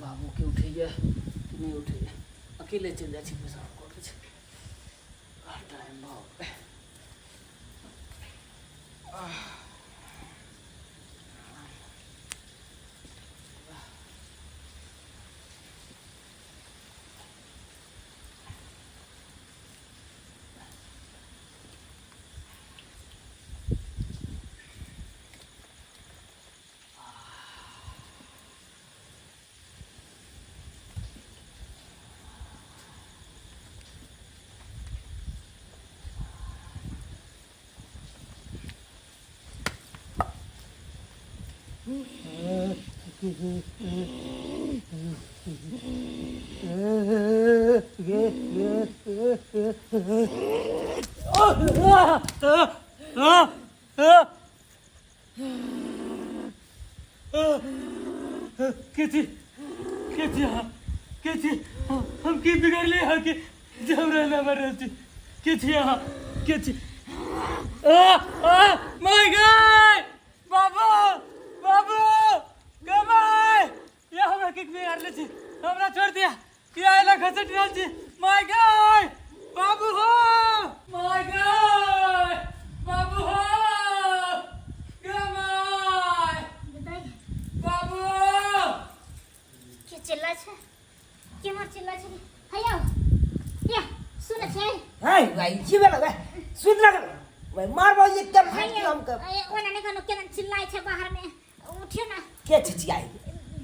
बाबूके उठैए कि नहि उठैए अकेले चलि जाइ छी पेशाब कऽ लै छी टाइम भऽ गेलै। के छी के छी अहाँ के छी हम की बिगड़ली अहाँके जे हमरा एना मारि रहल छी के छी अहाँ के छी आ आ my God बाबू बाबू गमाय ये हमरा की बिगाड़ले छी हमरा छोड़ दिया किया एना घसट रहल छी my God बाबू हो my God बाबू हो गमाय बाबू के चिल्ला छै केम्हर चिल्ला छै हैया या सुन छै है भाई की भेल बे सुति रहल भाई मारबो एक के मार हैया हम के ओना नहि कहनो केना चिल्लाइ छै बाहर में उठियो ना के चिचियाई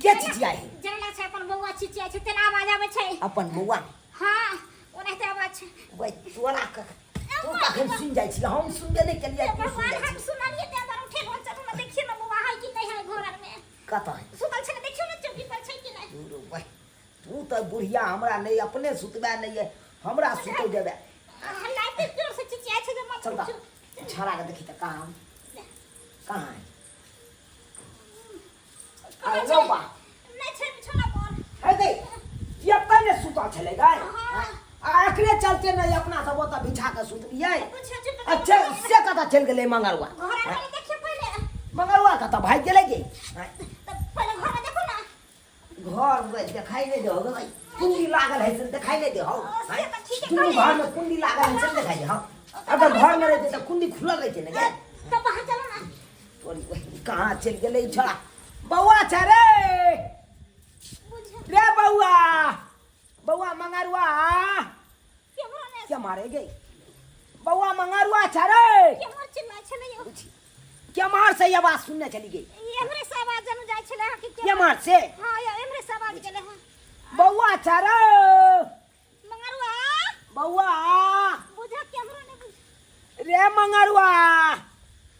के चिचियाई जेना छै अपन बौआ चिचियाइ छै तेना आवाज आबै छै अपन बौआ हाँ ओनाहिते आवाज छै भाई तोरा के तू कखन सुनि जाइ छी हम सुनबे नहि केलियै तू सुनि भगवान जाइ हम छी सुनलियै तें दुआरे उठेलहुँ चलू ने देखियौ ने बौआ है कि नहि है घर आरमे कतऽ है सुतल छै ने देखियौ ने चौकी पर छै कि नहि दूर भाई तू तऽ बुढ़िया हमरा नहि अपने सुतबे नहि है हमरा सुतै देबे हल्ला एते जोर से चिचियाइ छै जे मत चल पूछू छड़ा के देखी तऽ कहाँ कहाँ है अरे कहाँ छै बा नहि छै बिछौना पर है गई एतऽ ने सुतल छलै गई हाँ। आ एकरे चलते ने अपना सब ओतऽ बिछा के सुतलियै पूछियो चुप अच्छा से कतऽ चलि गेलै मंगरुआ घर आर में देखियो पहिले मंगरुआ कतऽ भागि गेलै गे तऽ पहिले घर में देखो ना घर में देखाई नहीं दे हो भाई कुंडी लागल है से देखाई नहीं दे हो से तऽ ठीके दुनू कहलियै। घर में कुंडी लागल है से देखाई दे हो अगर घर में रहते तऽ कुंडी खुलल रहते ने गे तऽ बाहर चलो ना तोरी बहिन कहाँ चलि गेलै ई छोड़ा बौआ छै रे बुझ रे बौआ बौआ मंगरुआ केम्हरो ने क्या मारे गई बौआ मंगरुआ छै रे केम्हर चिल्लाइ छलै यौ केम्हर से ई आवाज सुनने चली गई एम्हरे से आवाज जनु जाइ छलै अहाँके केम्हर से हँ यौ एम्हरे से आवाज गेलै हँ बौआ छै रे मंगरुआ बौआ बुझ केम्हरो नहि बुझ रे मंगरुआ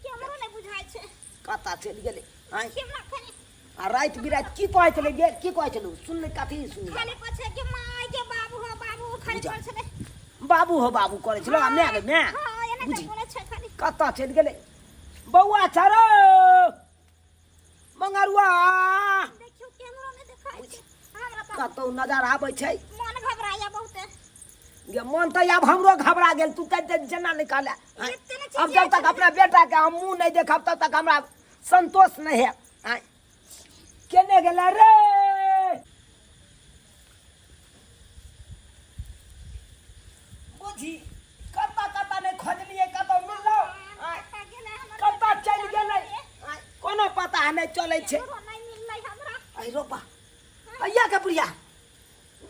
केम्हरो नहि बुझाइ छै कतऽ चलि गेलै आँय केम्हरा खाली आ राति बिराति की कहै छलै गे की कहै छलै सुन कथी सुन खाली कहै छलै कि माय के बाबू हो बाबू खाली बुझा। कहै छलै बाबू हो बाबू करै छलै आ माय गे माय हँ एना बुझी बोलै छै खाली कतऽ चलि गेलै बौआ छै रे मंगरुआ देखियौ केम्हरो नहि देखाइ छै हमरा तऽ कतौ नजर आबै छै मन घबराइया बहुते गे मन तऽ आब हमरो घबरा गेल तू तऽ जेना नहि कहले आँय। एते ने अब जब तक अपना बेटा के हम मुँह नहि देखब तब तक हमरा संतोष नहीं है आँय। केने गेला रे बुझी कतऽ कतऽ नहि खोजलियै कतऽ मिललो आँय, कतऽ गेलै हमर कतऽ चलि गेलै आँय, कोनो पता नहि चलै छै केकरो नहि मिललै हमरा अरे रोपा हैया के बुढ़िया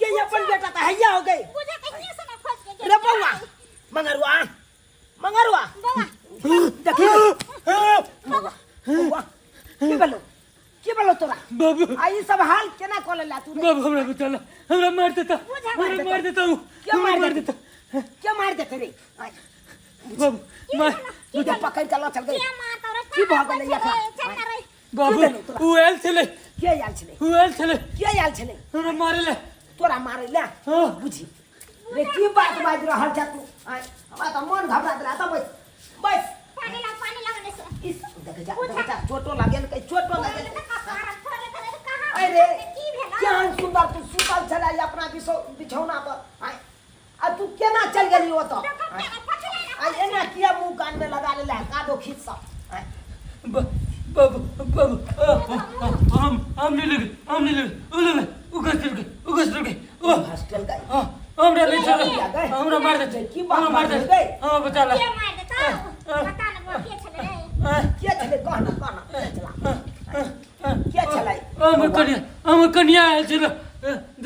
ये अपन बेटा तऽ हैया हो गई बुझा कहिए से ना खोज के रे बौआ मंगरुआ बाबू आ ई सब हाल केना कऽ लेला तू रे? बाबू हमरा बचाला हमरा मार देता हमरा मार देता हूँ क्या हमरा मार मार देता? देता के मारि देतै रे आय, बाबू मार के पकड़ि कऽ लऽ चल गई के मार तोरा की भऽ गेलै एकरा? चल ना रे बाबू देलौ तोरा? उ आयल छलै के आयल छलै उ आयल छलै के आयल छलै हमरा मारे ले तोरा मारै ले हाँ। बुझी रे की बात बाजि रहल छै तू आय हमरा तऽ मन घबरा देला तऽ बैस बैस पानी ला पानी ला ने से इस देख जा देख जा चोटो लागेल कै चोटो लागेल कहाँ अरे की भेला केहन सुंदर तू सुतल छलै अपना बिछौना पर आय आ तू केना चल गेली ओतऽ आय आय एना किया मुंह कान में लगा लेला कादो खींच सब आय बाबू बाबू हम हम नहीं लगे हम नहीं लगे उ लगे उ घस लगे उ घस लगे ओ हॉस्टल गए हमरा नहीं छोड़ हमरा मार दे की बात हमरा मार दे गई? हां बचा ला के मार देता पता न वो के छले रे के छलै कह ना कह ना के छला के छलै हम कन्या हम कन्या आयल छल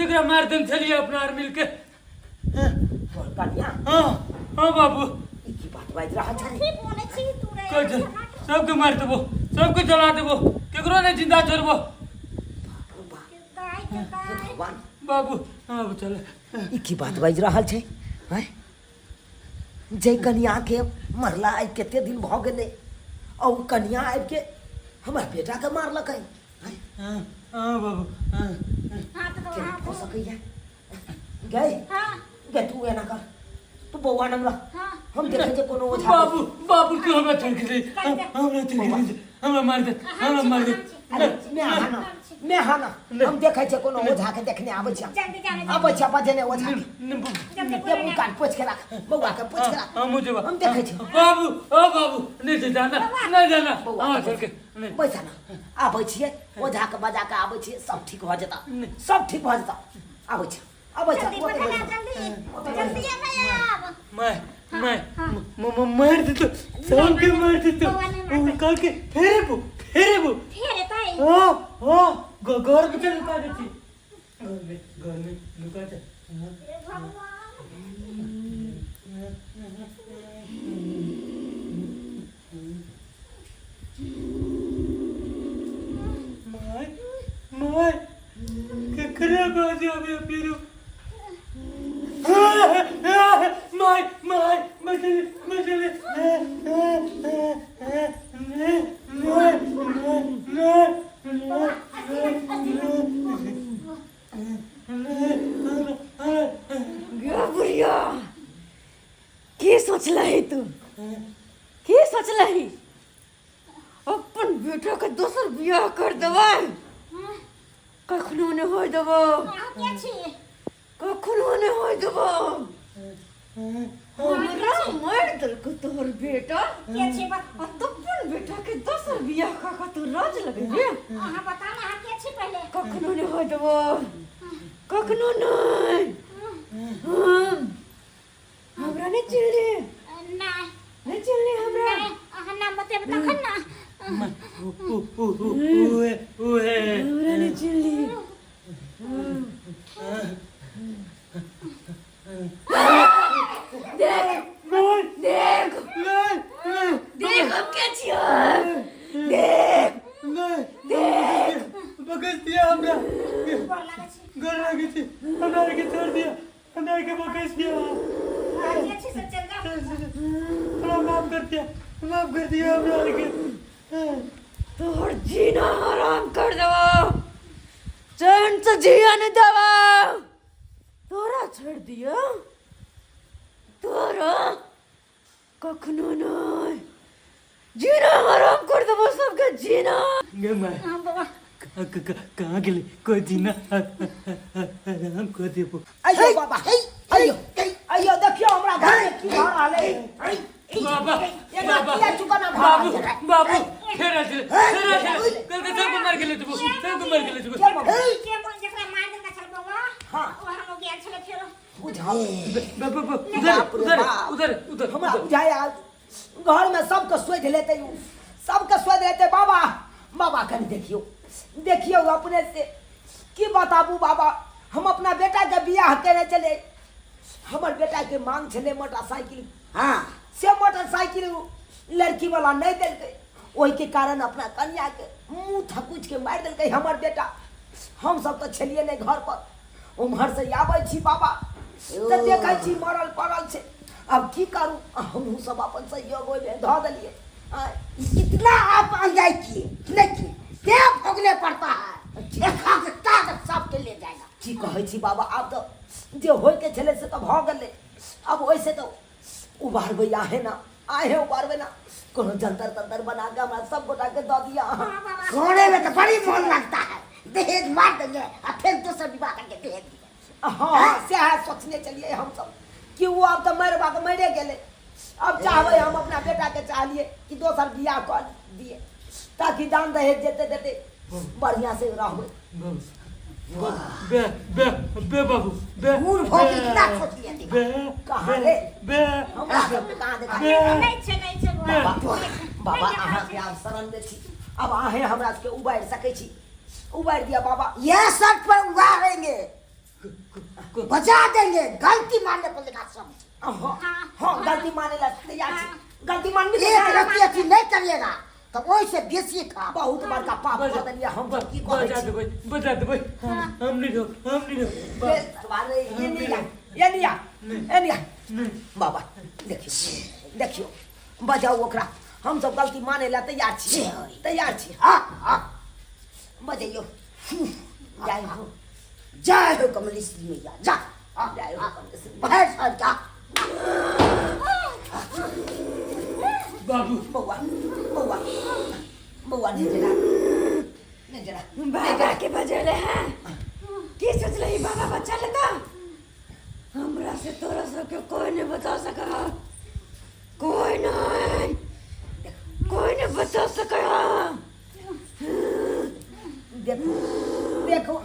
जकरा मार देन छलियै अपना आर मिलके तोहर कन्या हाँ हाँ बाबू ई की बात बाजि रहल छै की बोले छी तू रे कहै छै सबके मारि देबो सबके जला देबो केकरो नहि जिंदा छोड़बो दाई के दाई भगवान बाबू हाँ चल ई की बात बाजि रहल छै हैं जै कनिया के मरला आइ कते दिन भऽ गेलै आ ओ कनिया आबि के हमर बेटा के मारलकै हैं हाँ हाँ बाबू हाँ हाथ दो केना हाथ भऽ सकैया गै हाँ गै तू एना कर तू बौआ नम रह हाँ हम देखै छियै कोनो ओझा बाबू बाबू तू हमरा छोड़ के दे हमरा छोड़ के दे हमरा मार दे हमरा मार दे अरे मैं हाना मैं हाना हम देखै छियै कोनो ओझा के देखने आबै छियै जल्दी जाने आबै छियै बजेने ओझा के जल्दी ये मुँह कान पोछि के राख बौआ के पोछि के राख हाँ मुझे हम देखै छियै बाबू ओ बाबू नहीं जाना नहीं जाना बौआ हाँ छोड़ के नहीं बैसा ना आबै छियै ओझा के बजा के आबै छियै सब ठीक भऽ जेता सब ठीक भऽ जेता आबै छियै आबै छियै जल्दी ओतै पकड़ा बैस जल्दी जल्दी आबै आब मैं मैं मार दे तो सबके मार दे तो उनका के फेरे बो फेरे बो फेर एतै हाँ हाँ घर में चल लुका देती घर में लुका दे हे भगवान my my केकरा बाजे अबे पीरू my my मचले मचले गे बुढ़िया की सोचलही तू की सोचलही अपन बेटा के दोसर बियाह कर देबै कखनो नहि होय देबो अहाँ के छी कखनो नहि होय देबो हमरा मारि देलको तोहर बेटा के छी बत आ तू अपन बेटा के दोसर बियाह कऽ कऽ तू राज लगेबे अहाँ बताउ ने अहाँ के छी पहिले कखनो नहि होय देबो कखनो नहि हम हमरा नहि चिल्ली नहि नहि चिल्ली हमरा नहि अहाँ नाम बतेबै तखन ने हमरा नहि चिल्ली देख देख देख हम के छियै देख देख बकस दिया हमरा गोर लागै छी गोर लागै छी हमरा के छोड़ दिया हमरा के बकस दिया अहाँ के छी से चल जाउ हमरा माफ कर दिया माफ कर दिया हमरा के तोहर जीना हराम कर देबो चैन से जिया नहीं देबो तोरा छोड़ दियो तोरा कखनो नहीं जीना हराम कर देबो सबके जीना गे माय हाँ बाबा कहाँ गेलै कोई जीना हराम कर देबो अइयो बाबा अइयो अइयो देखियो हमरा घर में की भऽ रहल है बाबा एना बाबा किया चुकना भऽ बाबू रहल छै बाबू फेर आयल छलै फेर आयल छलै कल के सबके मार के ले जेबो सबके मार के ले जेबो के बाबा के बोल जकरा मार देलका छल बाबा हाँ। ओ हम गेल छलै फेरो बुझाओ बाबा उधर बाप रे उधर बाप। उधर उधर हमरा बुझाया घरमे सबके शोधि लेतै उ सबके शोधि लेतै बाबा बाबा कनि देखियौ देखियौ अपने से की बताबू बाबा हम अपना बेटाके बियाह केने छलियै हमर बेटाके मांग छलै मोटरसाइकिल हाँ से मोटरसाइकिल उ लड़कीवला नहि देलकै ओहिके कारण अपना कनियाके मुँह थकुचिके मारि देलकै हमर बेटा। हमसब तऽ छलियै नहि घर पर, उम्हर से आबै छी बाबा तऽ देखै छी मरल पड़ल छै। आब की करू, हमहूँ सब अपन सहयोग ओहिमे धऽ देलियै। आँय, इतना आप अन्याय किए नहीं किए, क्या भोगने पड़ता है, एक कागज सबके ले जाएगा। की कहै छी बाबा, आब तऽ जे होइके छलै से तऽ भऽ गेलै, आब ओहिसँ तऽ उबारबै आहे ना, आहे उबारबै ना, कोनो जंतर तंतर बना के हमरा सब गोटा के दऽ दिअ अहाँ। सोने में तो बड़ी मोन लगता है, दहेज मार देंगे और फिर दूसरा विवाह करके दहेज दिए। हाँ, सएह सोचने चलिए हम सब कि ओ आब तऽ मरबाक मरे गेलै, अब चाहबै हम अपना बेटा के चाहलिए कि दोसर बियाह कऽ दिए ताकि दान दहेज जेते देते बढ़िया से रहबै। बे बे बे बाबू बे, बूढ़ भऽ के इतना सोच लिया देखा। बे कहाँ रे? बे हमरा सबके कहाँ देखा? बे नहि छै, नहि छै बे। बाबा, बाबा अहाँके आब शरण में छी, अब अहें हमरा सबके उबारि सकै छी, उबारि दिअ बाबा। ये सब पर उगारेंगे, बचा देंगे, गलती मानने पर लिखा सब। हाँ हाँ, गलती माने ला तैयार छी, गलती मानबी एक रत्ती अथी नहीं करिएगा तो ओइसे बेसी खा। बहुत बड़का पाप कऽ देलियै हम सब, की कहै बचा छी। देबै, बचा देबै, हम नहीं रहो, हम नहीं रहो। ए, बारे, ये नहीं आ, ये नहीं आ, ये नहीं आ। बाबा देखियौ, देखियौ, बजाउ ओकरा, हम सब गलती माने ला तैयार छी, तैयार छी। हाँ हाँ बजैयौ, जय हो, जय हो कमलेश्वरी मैया, जा। हाँ, जय हो कमलेश्वरी। भैंस और जा। बाबू बौआ, बौआ, बौआ, नहीं जरा, नहीं जरा। बाबा के बजेले हैं, की सोचले बाबा बच्चा लेता? हमरा से तोरा सबके कोई नहीं बचा सका, कोई नहीं, कोई नहीं बचा सका। देखो, देखो,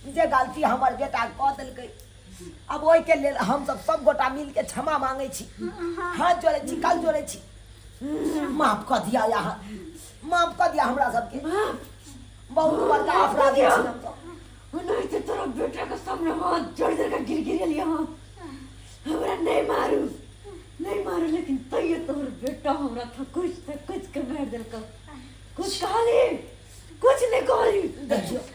जे गलती हमर बेटा कऽ देलकै, अब ओहिके लेल हम सब सब गोटा मिलके क्षमा मांगै छी, हाथ जोड़ै छी, कल जोड़ै छी, माफ कऽ दिया अहाँ, माफ कऽ दिया हमरा सबके, बहुत बड़का अपराधी छी हम सब। नहीं तो तोरा बेटा के सामने हाथ जोड़ जोड़ के गिर गिर गेलियै हम, हमरा नहीं मारू, नहीं मारू, लेकिन तैयो तोहर बेटा हमरा थकुच थकुच के मारि देलकौ। कुछ कहली, कुछ नहीं कहली,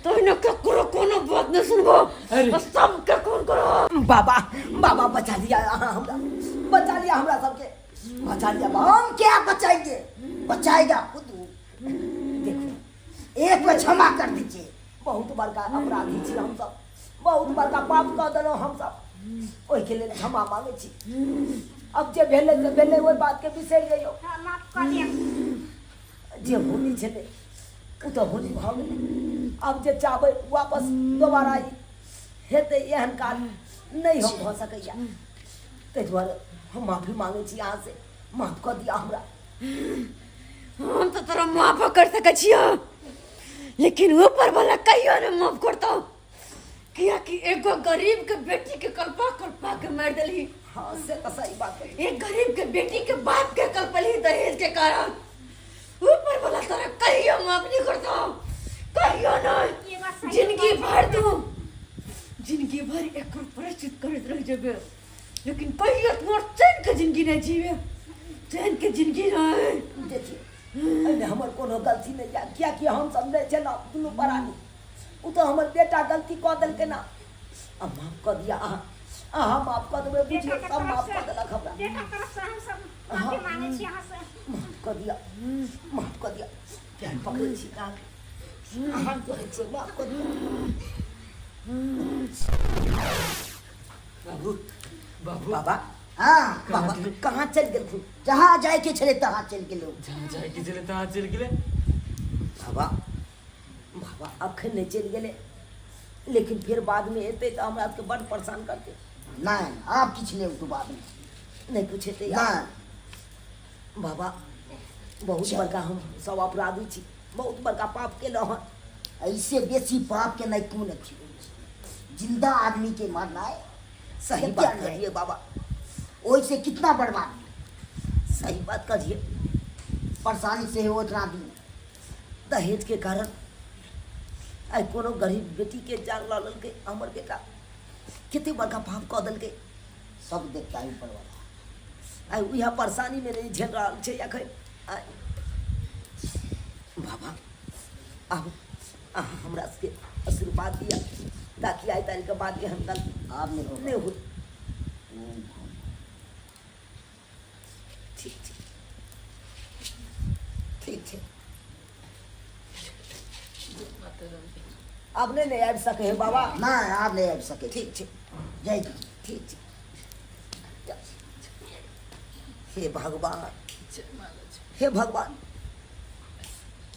तो न ककरो कोनो बात नहीं सुनबो, अरे। सबके खून करो। बाबा, बाबा बचा लिया अहाँ हमरा, बचा लिया हमरा सबके, बचा लिया बाबा। हम क्या बचाएंगे, बचाएगा खुद वो। देखो, एक बार क्षमा कर दीजिए। बहुत बड़का अपराधी छी हम सब, बहुत बड़का पाप कऽ देलहुँ हम सब, ओहिके लेल क्षमा मांगै छी। अब जे भेलै से भेलै, ओहि बातके बिसरि जइयौ। हाँ, माफ कऽ दिअ। जे होनी छलै ओ तऽ होनी भऽ गेलै, आब जे चाहबै वापस दोबारा हेतै एहन काज नहि हम भऽ सकैए, ताहि दुआरे हम माफी मांगै छी अहाँसँ, माफ कऽ दिअ हमरा। हम तऽ तोरा माफ कर सकै छियौ, लेकिन ऊपर वाला कहियो नहि माफ करतौ, कियाकि एगो गरीब के बेटी के कल्पा कल्पा के मारि देलही। हाँ, से तऽ सही बात है। एक गरीब के बेटी के बाप के कल्पलही दहेज के कारण, ऊपर वाला तोरा कहियो माफ नहीं करतौ, कहियो नहीं। ये बात सही जिंदगी बात भर तू, जिंदगी भर एकर प्रायश्चित करैत रह जेबे, लेकिन कहियो तोर चैन के जिंदगी नहीं जीवे, चैन के जिंदगी नहीं। देखिए, एहिमे हमर कोनो गलती नहि यऽ, कियाकि हम सब नहि छलहुँ दुनू प्राणी, ओ तऽ हमर बेटा गलती कऽ देलकै ने। आब माफ कऽ दिअ अहाँ, अहाँ माफ कऽ देबै, बुझियौ बेटाके सब माफ तरफसँ, कऽ देलक हमरा। बेटा तरफसँ हम सब माफी मांगै छी अहाँसँ। माफ कऽ दिअ, माफ कऽ दिअ, पैर पकड़ै छी अहाँके, अहाँ कहै छी माफ कऽ दिअ। बाबू, बाबू। बाबा, हाँ, बाबा कहाँ चलि गेलखुन? जहाँ जायके छलै तहाँ चलि गेलहुँ। जहाँ जायके छलै तहाँ चलि गेलै। बाबा, बाबा अखन नहि चलि गेलै, लेकिन फेर बादमे एतै तऽ हमरा सबके बड्ड परेशान करतै। नहि, आब किछु नहि होतौ बादमे। नहि किछु हेतै। नहि। बाबा, बहुत बड़का हम सब अपराधी छी, बहुत बड़का पाप केलहुँ हन। ऐसे बेसी पाप के नहि कोन अथी होइ छै, जिंदा आदमी के मारनाइ। सही कते बात अन्याय। कहलियै बाबा, ओहिसे कितना बर्बाद। सही बात कहलियै। परेशानी से उतना दिन दहेज के कारण आइ कोनो गरीब बेटी के जान लऽ लेलकै हमर बेटा, कते बड़का पाप कऽ देलकै। सब देखता है ऊपर वाला। आइ उएह परेशानी मे रही झेल रहल छै एखन। आइ बाबा आब अहाँ हमरा सबके आशीर्वाद दिअ ताकि आइ तारीखके बाद एहन गलती आब नहि होगा। नहि हो। ठीक छै, ठीक छै। आब नहि ने आबि सकै है बाबा? नहि, आब नहि आबि सकै। ठीक छै। जय जी। ठीक छै। हे भगवान, हे भगवान,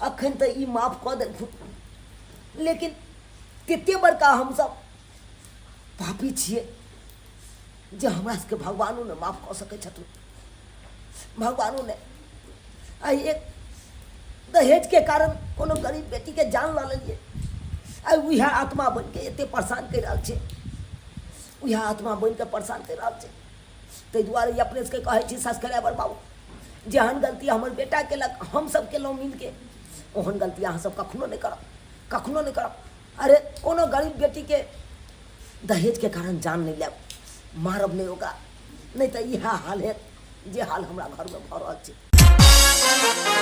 अखन तऽ ई माफ कऽ देलखुन, लेकिन कते बड़का हमसब पापी छियै जे हमरा सबके भगवानो ने माफ कऽ सकै छथुन, भगवानो ने। आइ एक दहेजके कारण कोनो गरीब बेटीके जान लऽ लेलियै, आइ उएह आत्मा बनिके एते परेशान करि रहल छै, उएह आत्मा बनिके परेशान करि रहल छै। ताहि दुआरे ई अपने सबके कहै छी सब्सक्राइबर बाबू, जेहन गलती हमर बेटा केलक, हमसब केलहुँ मिलके, ओहन गलती अहाँ सब कखनो नहि करब, कखनो नहि करब। अरे कोनो गरीब बेटीके दहेजके कारण जान नहि लेब, मारब नहि ओकरा, नहि तऽ इएह हाल हैत जे हाल हमरा घरमे भऽ रहल छै।